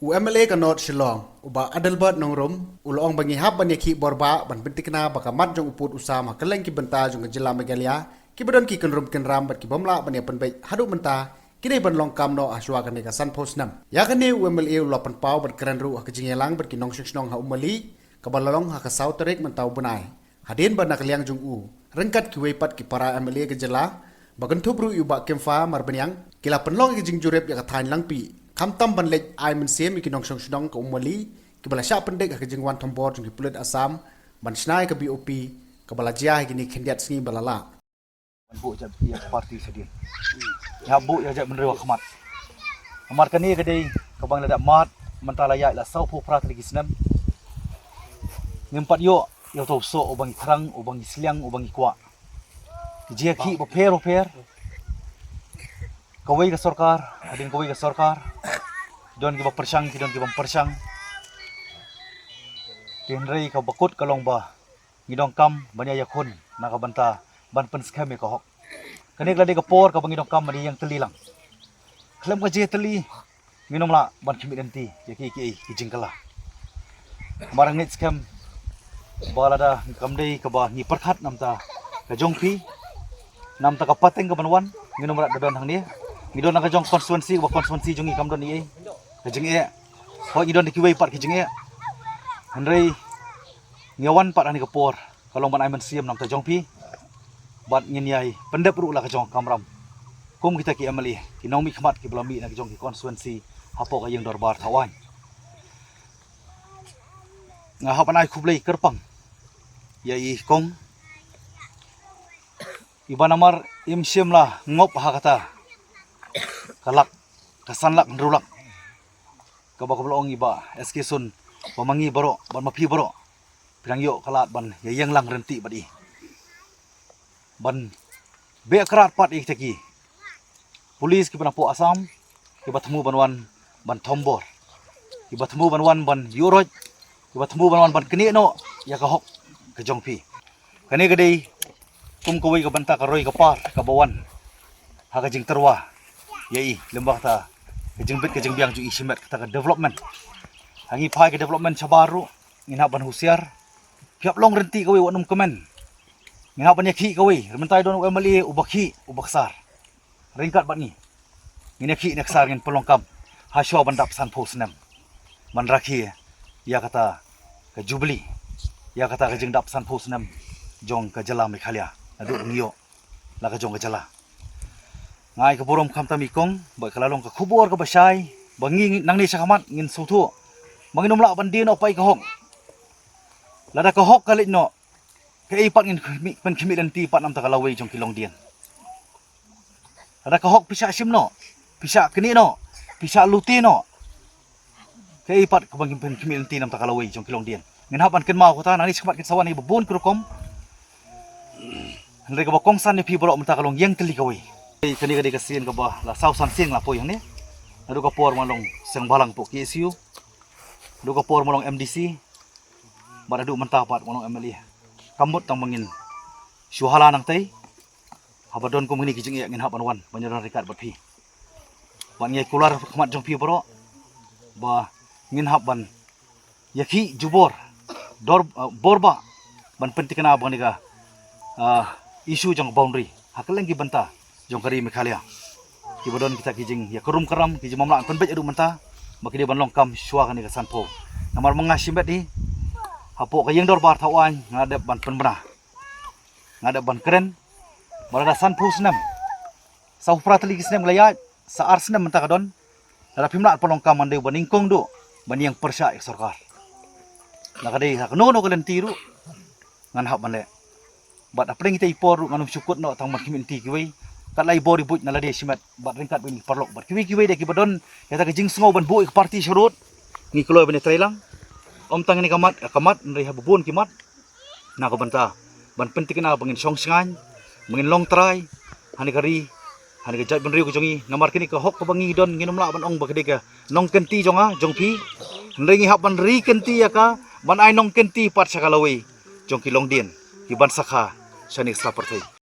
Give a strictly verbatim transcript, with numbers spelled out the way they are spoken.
U M L A ka North Shillong, u Bah Adelbert Nongrum, u la ong ba ngi hap ban ïakhih bor bah ban pyntikna ba ka mat jong u pud u sam ha kylleng ki bynta jong ka jylla Meghalaya, ki ba don ki kynrum kynram bad ki bym lah ban ïa pynbeit haduh mynta, ki dei ban long kam noh ha shuwa kane ka sanphew snem. Ïa kane u M L A u la pynpaw bad kren ruh ha ka jingïalang bad ki nongshong shnong ha Umali, kaba la long ha ka saw tarik mynta u bnai. Hadien ba na ka liang jong u, ryngkat kiwei pat ki para M L A ka jylla, ba kynthup ruh ïa u Bah Kempha Marbaniang, ki la pynlong ïa ka jingjurip ïa ka thaiñ Langpih, khamtam ban leit ai mynsiem ïa ki nongshong shnong ka Umali, kiba la shah pyndik ha ka jingwan thombor jong ki pulit Assam ban shna ïa ka B O P, kaba la jia ha kine khyndiat sngi ba la lah. Ban buh ïa ka party sha dien. Ïa buh ïa ka jaitbynriew ha khmat. Namar kane ka dei kaba ngi la dep mad mynta la ïaid la sawphew phra tylli ki snem. Ngim pat ïoh ïa uto u soh uba ngi thrang, uba ngi sliang, uba ngi kwah. Ki jingïakhih bapher bapher. Kawei ka sorkar hadien kawei ka sorkar. Ki don kiba pyrshang, ki don kiba ym pyrshang. Te hynrei kaba kut ka long ba ngi donkam ban ïa ïakhun na ka bynta ban pynskhem ïa ka hok. Kane ka la dei ka por kaba ngi donkam ban ïeng tylli lang. Khlem ka jingïeng tylli, ngin ym lah ban khmih lynti ïa kiei kiei ki jingkylla. Namar nga ngeit skhem ba lada kam dei kaba ngi pyrkhat na ka bynta ka jong phi, na ka bynta ka pateng kaban wan, ngin ym lah da don hangne. Ngi don ha ka jong constituency, kaba constituency jong ngi kam don ei ei ka jingeh. Hooid, ngi don da kiwei pat ki jingeh. Hynrei ngi wan pat ha kane ka por ka long ban ai mynsiem na ka bynta jong phi. Bad ngin ïai pyndep ruh la ka jong ka kamram kum kita ki M L A, ki nongmihkhmat kiba la mih na ka jong ki constituency hapoh ka ïing dorbar Thawaiñ. Nga hap ban ai khublei kyrpang ïa i kong, iba namar im shym la ngop ha kata ka lak, ka san lak, hynriew lak kaba, kaba la ong i Bah S K Sun ba ma ngi baroh bad ma phi baroh phi dang ïoh ka lad ban ïa ïeng lang ryntih bad i, ban beh krad pat ïa kita ki pulit kiba napoh Assam, kiba thmu ban wan ban thombor, kiba thmu ban wan ban ïuh roit, kiba thmu ban wan ban knieh noh ïa ka hok ka jong phi. Kane ka dei kum kawei ka bynta ka roi ka par kaba wan ha ka jingtyrwa ïa i lyngba kata ka jingbit ka jingbiang jong i shimet kata ka development. Ha ngi phai ka development shabar ruh ngin hap ban husiar. Phi hap long ryntih kawei, wat nym kmen. Ngin hap ban ïakhih kawei. Mynta i don u M L A uba khih, uba ksar. Ryngkat bad ngi, ngin ïakhih ne ksar, ngin pynlong kam ha shuwa ban dap sanphew snem ban rakhe ïa kata ka jubili, ïa kata ka jingdap sanphew snem jong ka jylla Meghalaya. Naduh ba ngi ïoh la ka jong ka jylla. Nga ai ka burom khamtam i kong ba ka la long ka khubor kaba shai ba ngi nangne sha khmat ngin sngewthuh ba ngin ym lah ban die noh pat ïa ka hok. Lada ka hok ka leit noh, kaei pat ngin khmih, pynkhmih lynti pat na ka bynta ka lawei jong ki longdien? Lada ka hok phi shah shim noh, phi shah knieh noh, phi shah lute noh, kaei pat kaba ngin pynkhmih lynti na ka bynta ka lawei jong ki longdien? Ngin hap ban kynmaw kata, nangne sha khmat kin sa wan hi ba bun ki rukom. Hynrei kaba kongsan ïa phi baroh mynta ka long ïeng tylli kawei. Kane ka dei ka sien kaba la saw san sien la poi hangne. Naduh ka por ba nga long seng bhalang hapoh K S U, naduh ka por ba nga long M D C, bad naduh mynta pat ba nga long M L A. Ka mut tang ba ngin shu hala nangtei. Haba don kum kine ki jingeh ngin hap ban wan ban ïadon ryngkat bad phi. Bad ngi ai kular khmat jong phi baroh ba ngin hap ban ïakhih jubor, dor, eh, bor bah ban pyntikna ba kane ka, eh, issue jong boundary ha kylleng ki bynta jong ka ri Meghalaya. Kiba don kita ki jingïakrum kram, ki jingbymlah pynbeit haduh mynta, ba ki dei ban long kam shuwa kane ka sanphew. Namar ma nga shimet hi hapoh ka ïing dorbar Thawaiñ nga dep ban pynbna, nga dep ban kren ba lada sanphew snem, sawphew phra tylli ki snem la ïaid, sa ar snem mynta ka don, lada phim lah pynlong kam, ngan dei uba nyngkong duh ban ïeng pyrshah ïa ka sorkar. La ka dei ha kano kano ka lynti ruh ngan hap ban leh. Bad hapdeng kita i por ruh ngan ym shu kut noh tang ban khmih lynti kiwei. Kat la i bor i buit na lade shimet bad ryngkat bad ïa ki paralok bad kiwei kiwei de kiba don ïa kata ka jingsngew ban buh ïa ka party sharud, ngi kloi ban ïatreilang. Ym tang ïa kane ka mat, ka mat, hynrei ha ba bun ki mat na ka bynta ban pyntikna ba ngin shong shngaiñ, ba ngin long trai ha kane ka ri, ha kane ka jaitbynriew ka jong ngi. Namar kane ka hok kaba ngi don, ngin ym lah ban ong ba ka dei ka nongkynti jong nga, jong phi. Hynrei ngi hap ban ri kynti ïa ka, ban ai nongkynti pat sha ka lawei jong ki longdien kiban sakha sha kane ka sla pyrthei.